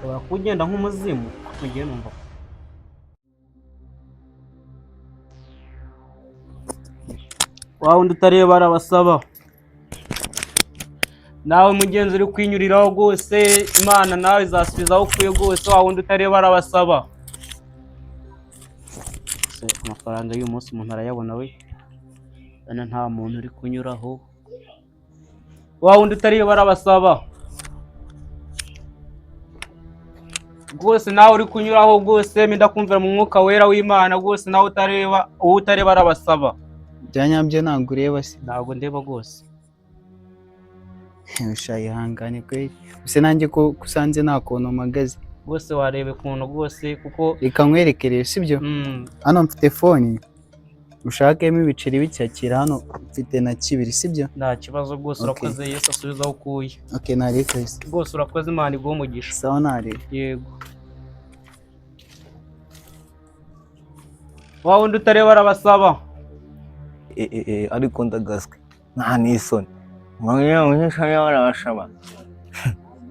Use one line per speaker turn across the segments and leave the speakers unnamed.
Ushobora kuba ugenda nk'umuzimu, ariko njyewe numva wa wundi utareba arabasaba. Nawe mugenzi uri kwinyuriraho rwose, Imana nawe izasubiza aho ukuye rwose, wa wundi utareba arabasaba. Se, amafaranga y'uyu munsi umuntu arayabona we, hano nta muntu uri kunyuraho, wa wundi utareba arabasaba. Rwose nawe uri kunyuraho rwose, ndakumvira mu mwuka wera w'Imana rwose, nawe utareba, uwo utareba arabasaba.
Bya nyabyo ntabwo ureba se?
Ntabwo ndeba rwose.
Sha, ihangane kweli. Gusa nanjye ko usanze nta kuntu mpagaze.
Rwose wareba ukuntu rwose kuko
Reka nkwereke rero, sibyo? Hano mfite phone, ushakemo ibiceri bicyakira, hano mfite na kibiri, sibyo?
Nta kibazo rwose.
Okay.
Urakoze, Yesu asubize aho ukuye.
Okay, nareka se.
Rwose urakoze, Imana iguhe umugisha.
Sawa, nareka.
Yego, wa wundi utareba arabasaba.
Ariko ndagaswe nta n'isoni, barabashaba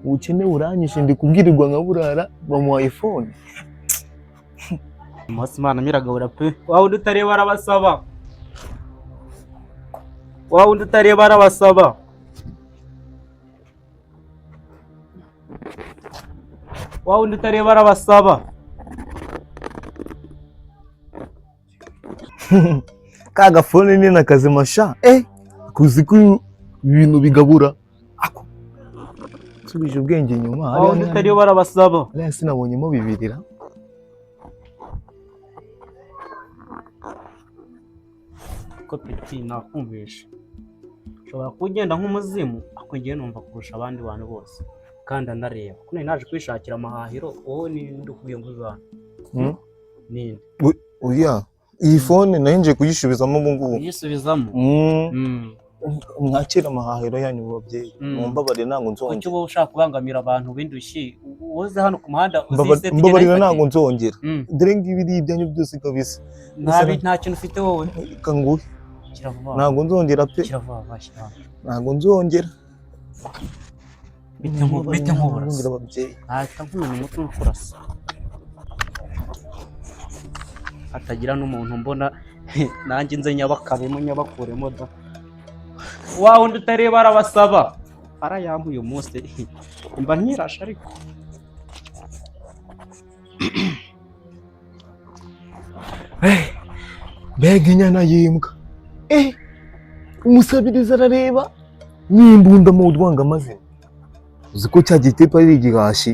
ubukene buranyishe, ndi kubwirirwa nka burara bamuha iphone.
Umunsi Imana miragabura pe. Wa wundi utareba arabasaba, wa wundi utareba arabasaba, wa wundi utareba arabasaba.
Ka gafone ni nakazima sha, kuzi ko ibintu bigabura ako nsubije ubwenge inyuma.
Wa wundi utareba arabasaba.
Hariya sinabonyemo bibiri ra?
Ko peti nakumvisha, ushobora kuba ugenda nk'umuzimu, ariko njyewe numva kurusha abandi bantu bose kandi anareba ko nari naje kwishakira amahahiro. Wowe ninde ukubwiye ngo uzana?
Hmm?
Ninde?
Oya, iyi phone nari nje kuyisubizamo ubu ngubu.
Uyisubizamo?
Mwakira amahahiro yanyu babyeyi. Mumbabarire, ntabwo
Kuki
nzongera.
uba ushaka kubangamira abantu b'indushyi woze hano ku muhanda uzisete?
Mbabarira, ntabwo nzongera. Dore ngibi iri ibyanyu byose kabisa.
Nta kintu ufite wowe.
Reka nguhe.
Shyira vuba.
Ntabwo nzongera pe.
Shyira vuba vuba, shyira hano.
Ntabwo nzongera.
Bite bite
Ntabwo
nk'uburasa.
nzongera ababyeyi.
Nahita nkumena umutwe uri kurasa, hatagira n'umuntu mbona nanjye nze nyabakabemo nyabakuremo da. Wa wundi utareba arabasaba, arayampa uyu munsi mba nkirashe ariko.
Mbega inyana y'imbwa, umusabiriza arareba n'imbunda mu rwangamazina, uzi ko cya gitipe ari igihashi.